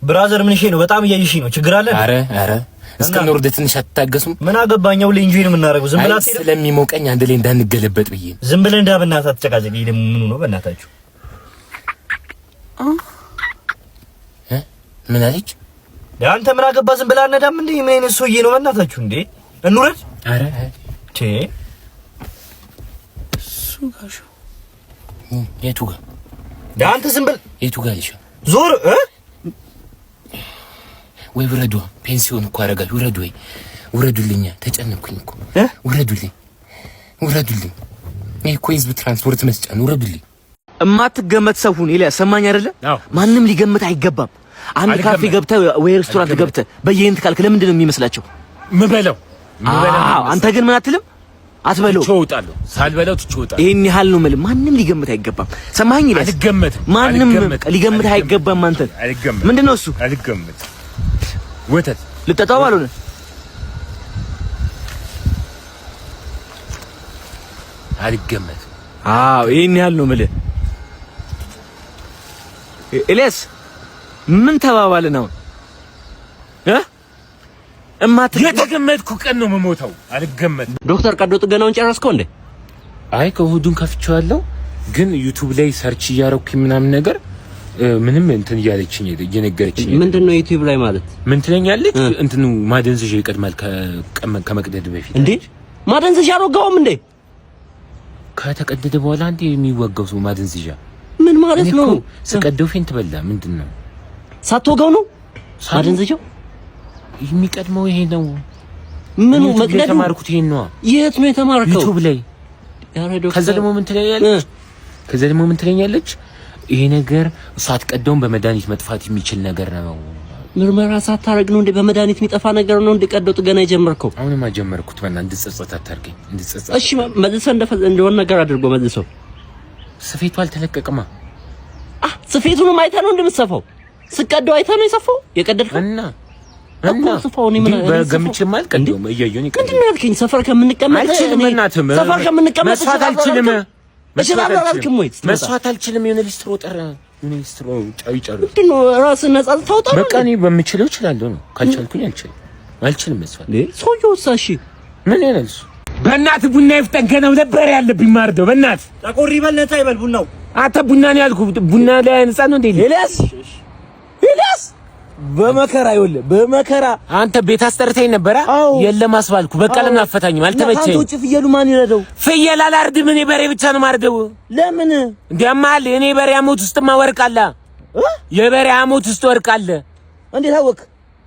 Brother ምን ነው? በጣም እያየሽ ነው። ችግር አለ? አረ አረ እስከምንወርድ ትንሽ አትታገሱም? ምን አገባኛው? ላይ enjoy ነው የምናደርገው። ዝም ብላ ስለሚሞቀኝ አንድ ላይ እንዳንገለበጥ ብዬ ዝም ብለህ እንዳ በእናትህ አትጨቃጨቅ። ይሄ ደግሞ ምኑ ነው በእናታችሁ? ምን አለች? አንተ ምን አገባ? ዝም ብለህ አነዳም እንዴ? ምን አይነት ሰውዬ ነው በእናታችሁ? እንዴ እንውረድ። አረ ቼ እሱ ጋር የቱ ጋር አንተ ዝም ብል የቱ ጋር ይሻ ዞር እ ወይ ውረዱ። ፔንሲዮን እኮ አደርጋለሁ። ውረዱ፣ ወይ ውረዱልኛ። ተጨነኩኝ እኮ ውረዱልኝ፣ ውረዱልኝ። ይሄ እኮ የህዝብ ትራንስፖርት መስጫ ነው። ውረዱልኝ። እማትገመት ሰው ሁን ኤልያስ፣ ሰማኝ አይደለ? ማንም ሊገምት አይገባም። አንድ ካፌ ገብተህ ወይ ሬስቶራንት ገብተህ በየአይነት ካልክ ለምንድን ነው የሚመስላቸው? ምበለው አንተ ግን ምን አትልም? አትበለው። ትቼው ሳልበለው ትቼው እወጣለሁ። ይሄን ያህል ነው የምልህ። ማንም ሊገምት አይገባም። ሰማኸኝ ኤልያስ? አልገመትም። ማንም ሊገምት አይገባም። አንተን ምንድን ነው እሱ? አልገመትም። ወተት ልጠጣው ባልሆነ አልገመትም። አዎ ይሄን ያህል ነው የምልህ ኤልያስ። ምን ተባባልን አሁን እ እማት የተገመትኩ ቀን ነው የምሞተው። አልገመትም። ዶክተር ቀዶ ጥገናውን ጨረስከው እንዴ? አይ ከሆዱን ከፍቼዋለሁ፣ ግን ዩቲዩብ ላይ search እያረኩኝ ምናምን ነገር ምንም እንትን እያለችኝ እየነገረችኝ። ምንድን ነው ዩቲዩብ ላይ ማለት ምን ትለኛለች? እንትኑ ማደንዘዣ ይቀድማል ከመቅደድ በፊት። እንዴ ማደንዘዣ አልወጋውም እንዴ? ከተቀደደ በኋላ እንዴ የሚወጋው ሰው ማደንዘዣ ምን ማለት ነው? ስቀደው faint በላ። ምንድን ነው ሳትወጋው ነው ማደንዘዣው የሚቀድመው? ይሄ ነው። ምኑ መቅደዱ? የተማርኩት ይሄን ነው። የት ነው የተማርከው? ዩቲዩብ ላይ። ከዛ ደግሞ ምን ትለኛለች? ከዛ ደግሞ ምን ትለኛለች? ይሄ ነገር ሳትቀደውም በመድኃኒት መጥፋት የሚችል ነገር ነው። ምርመራ ሳታረግ ነው እንዴ በመድኃኒት የሚጠፋ ነገር ነው እንዴ ቀዶ ጥገና የጀመርከው? አሁንማ ጀመርኩት። በእናትህ እንድጸጸት አታርገኝ። እንድጸጸት። እሺ መልሰህ እንደሆነ ነገር አድርጎ መልሰው። ስፌቱ አልተለቀቀማ። አህ ስፌቱንም አይተህ ነው እንደምትሰፋው? ስቀደው አይተህ ነው የሰፋው የቀደድከው? እና እና ስፋው ነው ምን በገምቼም አልቀደውም እያየሁ ነው። ምንድን ነው ያልከኝ? ሰፈር ከምንቀመጥ አልችልም። እናትህ ሰፈር ከምንቀመጥ መስፋት አልችልም። እችላለሁ አላልክም ወይ? መስፋት አልችልም። የሆነ ሊስትሮ ጠራ፣ የሆነ ሊስትሮ ጫው ይጫሩ። ምንድን ነው ራስህን ነፃ ልታወጣ ነው? በቃ እኔ በምችለው እችላለሁ ነው። ካልቻልኩኝ አልችልም፣ አልችልም መስፋት። ሰውዬው እሳ እሺ ምን ይላል እሱ? በእናትህ ቡና ይፍጠን። ገና ነበር ያለብኝ ማርደው። በእናትህ ጠቆር ይበል ነፃ ይበል ቡናው። አንተ ቡና ነው ያልኩህ። ቡና ላይ ነፃ ነው እንዴ? ኤልያስ ኤልያስ በመከራ ይኸውልህ፣ በመከራ አንተ ቤት አስጠርተኝ ነበረ። የለም አስባልኩ። በቃ ለምን አፈታኝም? አልተመቸኝም። አንተ ውጭ ፍየሉ ማን ይረደው? ፍየል አላርድም እኔ በሬ ብቻ ነው ማርደው። ለምን እንዲያማል? እኔ በሬ ሐሞት ውስጥማ ወርቅ አለ። የበሬ ሐሞት ውስጥ ወርቅ አለ። እንዴት አወቅ?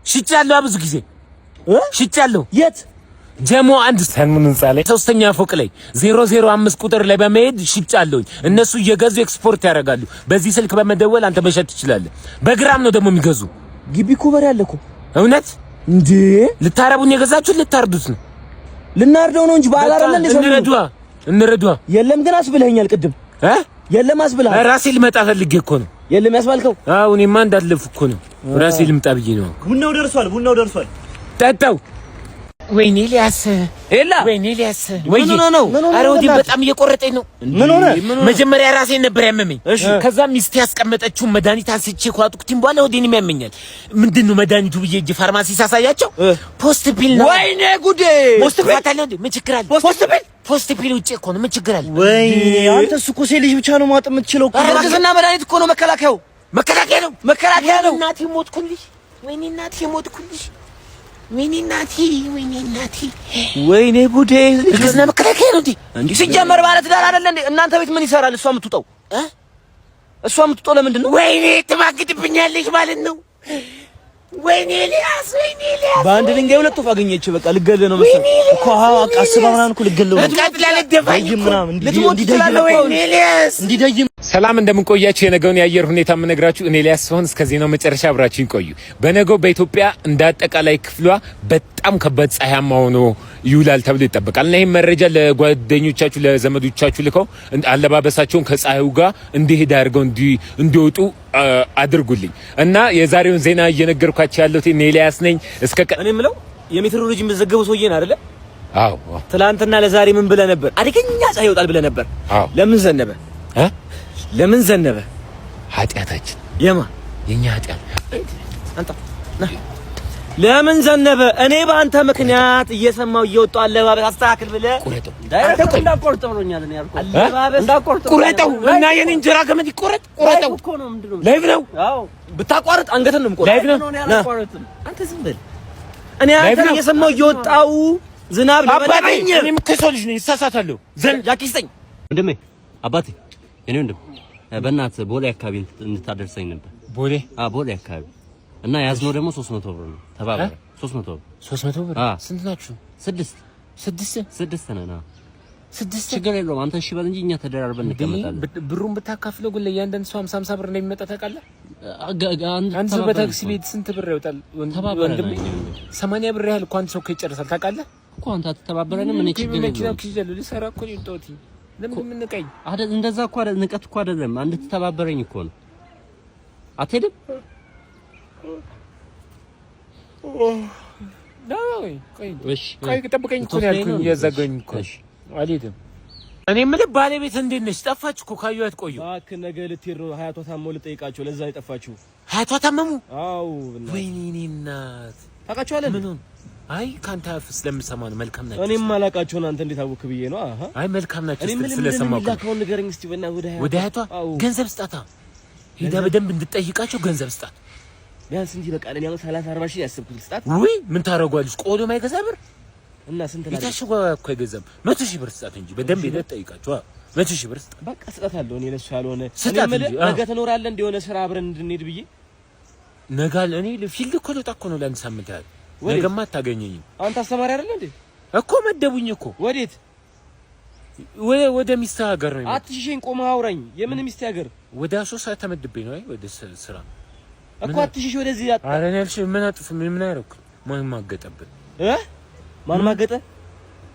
ሽጫለሁ፣ ብዙ ጊዜ ሽጫለሁ። የት? ጀሞ አንድ ሰንሙን ህንጻ ላይ 3ኛ ፎቅ ላይ 005 ቁጥር ላይ በመሄድ ሽጫለሁኝ። እነሱ እየገዙ ኤክስፖርት ያደርጋሉ። በዚህ ስልክ በመደወል አንተ መሸጥ ትችላለህ። በግራም ነው ደግሞ የሚገዙ። ግቢ እኮ በሬ አለ እኮ። እውነት እንዴ? ልታረቡን የገዛችሁት ልታርዱት ነው? ልናርደው ነው እንጂ በዓል አይደለ እንዴ? እንረዷ እንረዷ። የለም ግን አስብለኸኛል ቅድም እ የለም አስብለሃል። ራሴ ልመጣ ፈልጌ እኮ ነው። የለም ያስባልከው? አዎ እኔማ እንዳለፍኩ እኮ ነው። ራሴ ልምጣ ብዬ ነው። ቡናው ደርሷል፣ ቡናው ደርሷል። ጠጣው። ወይኔ ኤልያስ ኤላ፣ ወይኔ ኤልያስ፣ ወይ ምን ሆነ ነው? ኧረ ወዲህ በጣም እየቆረጠኝ ነው። ምን ሆነ? መጀመሪያ ራሴን ነበር ያመመኝ። ከዛ ሚስቴ ያስቀመጠችውን መድኃኒት አንስቼ ከዋጥኩትኝ በኋላ ወዲህንም ያመኛል። ምንድን ነው መድኃኒቱ ብዬ እጅ ፋርማሲ ሳሳያቸው post pill ነው። ወይኔ ጉዴ! Post pill አለ እንዴ? ምን ችግር አለ? Post pill Post pill ውጪ እኮ ነው። ምን ችግር አለ? ወይኔ አንተ እሱ እኮ ሴት ልጅ ብቻ ነው ማጠም የምትችለው እኮ። እርግዝና መድኃኒት እኮ ነው። መከላከያው መከላከያ ነው። መከላከያ ነው። እናቴ ሞትኩልሽ። ወይኔ እናቴ ሞትኩልሽ። ወይኔ እናቴ፣ ወይኔ እናቴ፣ ወይኔ ጉዴ! እርግዝና መከላከያ ነው እንዴ? እንዴ ሲጀመር ባለ ትዳር አይደለ እንዴ? እናንተ ቤት ምን ይሰራል? እሷ የምትውጠው እሷ የምትውጠው ለምንድን ነው? ወይኔ ትማግድብኛለሽ ማለት ነው። ወይኔ ኤልያስ፣ ወይኔ ኤልያስ፣ በአንድ ድንጋይ ሁለት ወፍ አገኘች። በቃ ልገድልህ ነው መሰለኝ እኮ አስባ ምናምን እኮ ልገድልህ ነው። ልደፋኝ ምናምን ልትሞት ትችላለህ። ወይኔ ኤልያስ እንዲደይም። ሰላም እንደምንቆያችሁ የነገውን የአየር ሁኔታ የምነግራችሁ እኔ ኤልያስ ሲሆን እስከ ዜናው መጨረሻ አብራችሁ ይቆዩ። በነገው በኢትዮጵያ እንደ አጠቃላይ ክፍሏ በጣም ከባድ ፀሐያማ ሆኖ ይውላል ተብሎ ይጠበቃል እና ይህም መረጃ ለጓደኞቻችሁ ለዘመዶቻችሁ ልከው አለባበሳቸውን ከፀሐዩ ጋር እንዲሄድ አድርገው እንዲወጡ አድርጉልኝ እና የዛሬውን ዜና እየነገርኳችሁ ያለሁት እኔ ኤልያስ ነኝ። እስከ እኔ የምለው የሜትሮሎጂ የምትዘገበው ሰውዬ ነህ አይደለ? አዎ። ትላንትና ለዛሬ ምን ብለህ ነበር? አደገኛ ፀሐይ ይወጣል ብለህ ነበር። አዎ። ለምን ዘነበ? ለምን ዘነበ? ኃጢአታችን የማ የኛ ኃጢአት። አንጣ ና። ለምን ዘነበ? እኔ በአንተ ምክንያት እየሰማው እየወጣሁ አለባበስ አስተካክል ብለህ ቁረጠው። Direct እንዳቆርጥ ብሎኛል። እኔ ያልኩህ አለባበስ እንዳቆርጥ ቁረጠው እና የኔ እንጀራ ገመድ ይቆረጥ። ቁረጠው። እኮ ነው። ምንድን ነው? Live ነው። አዎ ብታቋርጥ አንገትን ነው የምቆርጠው። Live ነው። ነው። እኔ አላቋርጥም። አንተ ዝም በል። እኔ አንተን እየሰማሁ እየወጣሁ ዝናብ አባቴ ለበለበኝ። እኔም እኮ የሰው ልጅ ነኝ፣ እሳሳታለሁ። ዘን ጃኬት ስጠኝ። ወንድሜ አባቴ፣ የኔ ወንድም በእናትህ ቦሌ አካባቢ እንድታደርሰኝ ነበር። ቦሌ? አዎ ቦሌ አካባቢ እና ያዝነው ደግሞ 300 ብር ነው። ተባበረ። 300 ብር። 300 ብር? አዎ። ስንት ናችሁ? ስድስት። ስድስት? ስድስት ነን። አዎ። ስድስት። ችግር የለውም። አንተ እሺ በል እንጂ እኛ ተደራርበን እንቀመጣለን። ብሩን ብታካፍለው ግን ለእያንዳንድ ሰው 50 50 ብር እንደሚመጣ ታውቃለህ? አንድ አንድ ሰው በታክሲ ቤት ስንት ብር ያወጣል? ተባበረን። ወንድሜ 80 ብር ያህል እኮ አንድ ሰው እኮ ይጨርሳል። ታውቃለህ? እኮ አንተ አትተባበረንም። እኔ ችግር መኪና የለውም። እኮ ይዣለሁ። ልሰራ እኮ ነው የወጣሁት። ለምን የምንቀኝ? አይደል እንደዛ እኮ አይደል፣ ንቀት እኮ አይደለም። አንድ ትተባበረኝ እኮ ነው። አትሄድም? ቆይ እሺ ቆይ ጠብቀኝ እኮ ነው ያልኩኝ። እያዛጋኝ እኮ እሺ። አልሄድም። እኔ የምልህ ባለቤት እንዴት ነች? ጠፋች እኮ ካየኋት ቆየሁ። እባክህ ነገ ልትሄድ ነው። ሀያቷ ታመው ልጠይቃቸው። ለዛ ነው የጠፋችው። ሀያቷ ታመሙ? አዎ። ወይኔ እኔ እናት። ታውቃቸዋለህ? ምን ሆኑ? አይ ከአንተ አፍ ስለምሰማ ነው። መልካም ናቸው። እኔም አላውቃቸውን አንተ እንዴት አወክ ብዬ ነው። አሃ አይ መልካም ናቸው እኔ ስትል የምልህ ምንድን ነው ስለሰማሁ እኮ ነው። የሚላከውን ንገረኝ እስኪ በእናትህ ወደ ሀያቷ። ወደ ሀያቷ? አዎ። ገንዘብ ስጣታ። ሄዳ በደንብ እንድጠይቃቸው ገንዘብ ስጣት። ቢያንስ እንዲህ በቃ እኔ አሁን 30 40 ሺህ ያሰብኩት ስጣት። ውይ ምን ታደርጓለች? ቆሎ ማይገዛ ብር እና ስንት ላድርግ? የታሸገ እኮ አይገዛም። 100,000 ብር ስጣት እንጂ በደንብ ሄደህ ጠይቃቸው። አዎ 100,000 ብር ስጣት። በቃ ስጣት አለው። እኔ ለእሱ ያልሆነ ስጣት እኔ የምልህ እንጂ፣ አዎ። ነገ ትኖራለህ እንደሆነ ስራ አብረን እንድንሄድ ብዬ። ነገ አለ እኔ field እኮ ልወጣ እኮ ነው ለአንድ ሳምንት ያህል። ወዴት? ነገማ አታገኘኝም። አንተ አስተማሪ አይደለ እንዴ? እኮ መደቡኝ እኮ። ወዴት? ወደ ሚስት ሀገር ነው የመጣሁት። አትሽሸኝ፣ ቆመህ አውራኝ። የምን ሚስት ሀገር? ወደ አሶሳ ተመድቤ ነው። አይ ወደ ስራ እኮ አትሽሽ፣ ወደዚህ ኧረ እኔ አልሽ ምን አጥፍ ምን አደረኩኝ? ማን ማገጠብን? እ ማን ማገጠ?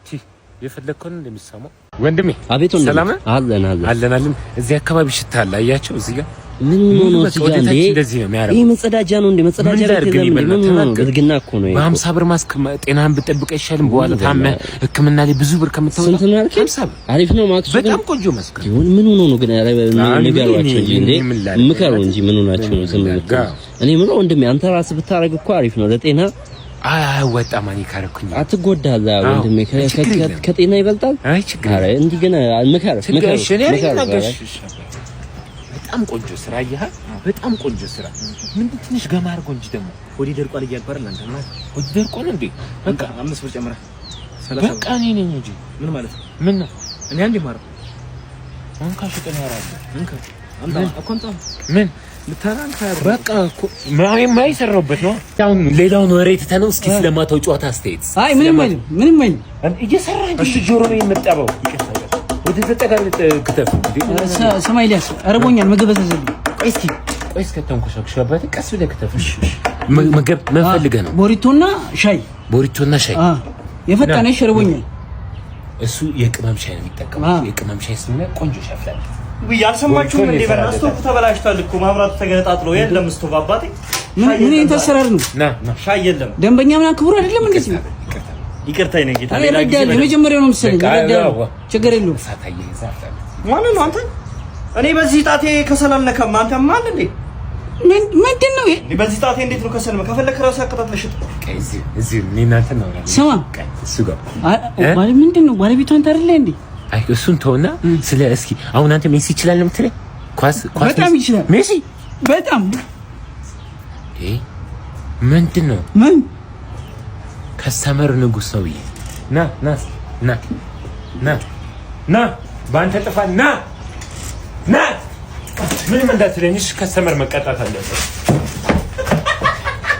ቲ የፈለግከውን እንደሚሰማው ወንድሜ። አቤት ወንድሜ። ሰላም ነህ? አለን አለን። አለን አለን። እዚህ አካባቢ ሽታ አለ። አያቸው እዚህ ጋር ምን ሆኖ ነው በቃ እዚህ ጋር ወደ እንዴ? ታች እንደዚህ ነው የሚያደርገው። ይሄ መጸዳጃ ነው እንዴ? መጸዳጃ ምን ቤት ላድርግ እኔ የለም እንዴ? ምን ሆኖ ነው? በእናትህ? ብልግና እኮ ነው ይሄ። በ50 ብር ማስክ ጤናህን ብትጠብቅ አይሻልም? በኋላ ታመህ ሕክምና ላይ ብዙ ብር ከምታወጣ ስንት ነው ያልከኝ? 50 ብር። አሪፍ ነው ማክሱ ግን። በጣም ቆንጆ ማስክ ነው። ይሁን ምን ሆኖ ነው ግን? ኧረ ንገሯቸው እንጂ እንዴ፣ ምን ላድርግ? ምከሩ እንጂ ምን ሆናችሁ ነው ዝም የምትሉት? እኔ የምለው ወንድሜ አንተ ራስህ ብታረግ እኮ አሪፍ ነው ለጤና። አይ አያዋጣም። እኔ ካረኩኝ አትጎዳለህ ወንድሜ። ችግር የለም። ከጤና ይበልጣል። አይ ችግር ኧረ እንዲህ ግን ምከር ምከር እሺ፣ እኔ ምከር። አልናገርሽ። በጣም ቆንጆ ስራ አየህ፣ በጣም ቆንጆ ስራ። ምንድን ትንሽ ገማ አድርጎ እንጂ ደግሞ ሆዴ ደርቋል እያልኩ አይደል አንተ? ሆድ ደርቆ ነው እንዴ? በቃ 5 ብር ጨምረህ 30 በቃ እኔ ነኝ እንጂ። ምን ማለት ነው? ምን ነው? እኔ አንዴ ማረው እንካ ሽጠን ያራለሁ። እንካ አምጣ እኮ አምጣ። ምን ልታራ እንካ በቃ እኮ ማን የሰራሁበት ነው። አሁን ሌላውን ወሬ ትተነው እስኪ ስለማታው ጨዋታ አስተያየት። አይ ምንም አይልም፣ ምንም አይልም። እየሰራህ እንጂ ጆሮ ነው የምጠባው። ወደ ተጠጋ ክተፍ። ስማ ኤልያስ፣ እርቦኛል፣ ምግብ እዘዝልኝ። ቆይ እስኪ ቆይ እስኪ ተንኮሻኩሽ አባቴ፣ ቀስ ብለህ ክተፍ። ምግብ ምን ፈልገህ ነው? ቦሪቶና ሻይ። ቦሪቶና ሻይ። የፈጠነ እሺ፣ እርቦኛል። እሱ የቅመም ሻይ ነው የሚጠቀመው። የቅመም ሻይ ስለሆነ ቆንጆ ሻይ ፍላለች። ውይ አልሰማችሁም እንዴ? በእናትህ ስቶቭ ተበላሽቷል እኮ ማብራቱ ተገነጣጥሎ የለም ስቶቭ አባቴ። ምን ምን አይነት አሰራር ነው? ና ና ሻይ የለም። ደንበኛ ምናምን ክቡር አይደለም እንደዚህ ነው። ይቅርታ የእኔ ጌታ፣ እኔ ሌላ ጊዜ እረዳለሁ። በደንብ። የመጀመሪያው ነው መሰለኝ። በቃ እረዳለሁ። አዎ። ችግር የለውም። እሳት አያይዘህ አፍላለት። ማንን ነው አንተ? እኔ በዚህ ጣቴ ከሰል አልነካም። አንተ ማን እንዴ? ምንድን ነው ይሄ? እንዴ በዚህ ጣቴ እንዴት ነው ከሰል? ከፈለክ ራስህ አቀጣጥለህ ሽጥ። ቆይ እዚሁ እዚሁ እኔ እናንተ እናወራለን። ስማ። ቆይ እሱ ጋር ባለ ምንድን ነው ባለቤቷ አንተ አይደለ እንዴ? አይ እሱን ተውና ስለ እስኪ አሁን አንተ ሜሲ ይችላል ነው የምትለኝ? ኳስ ኳስ በጣም ይችላል። ሜሲ በጣም። እ ምንድን ነው? ምን? Customer ንጉስ ነው ብዬ። ና ና ና ና ና በአንተ ጥፋት ና ና ምንም እንዳትለኝ እሺ። Customer መቀጣት አለበት።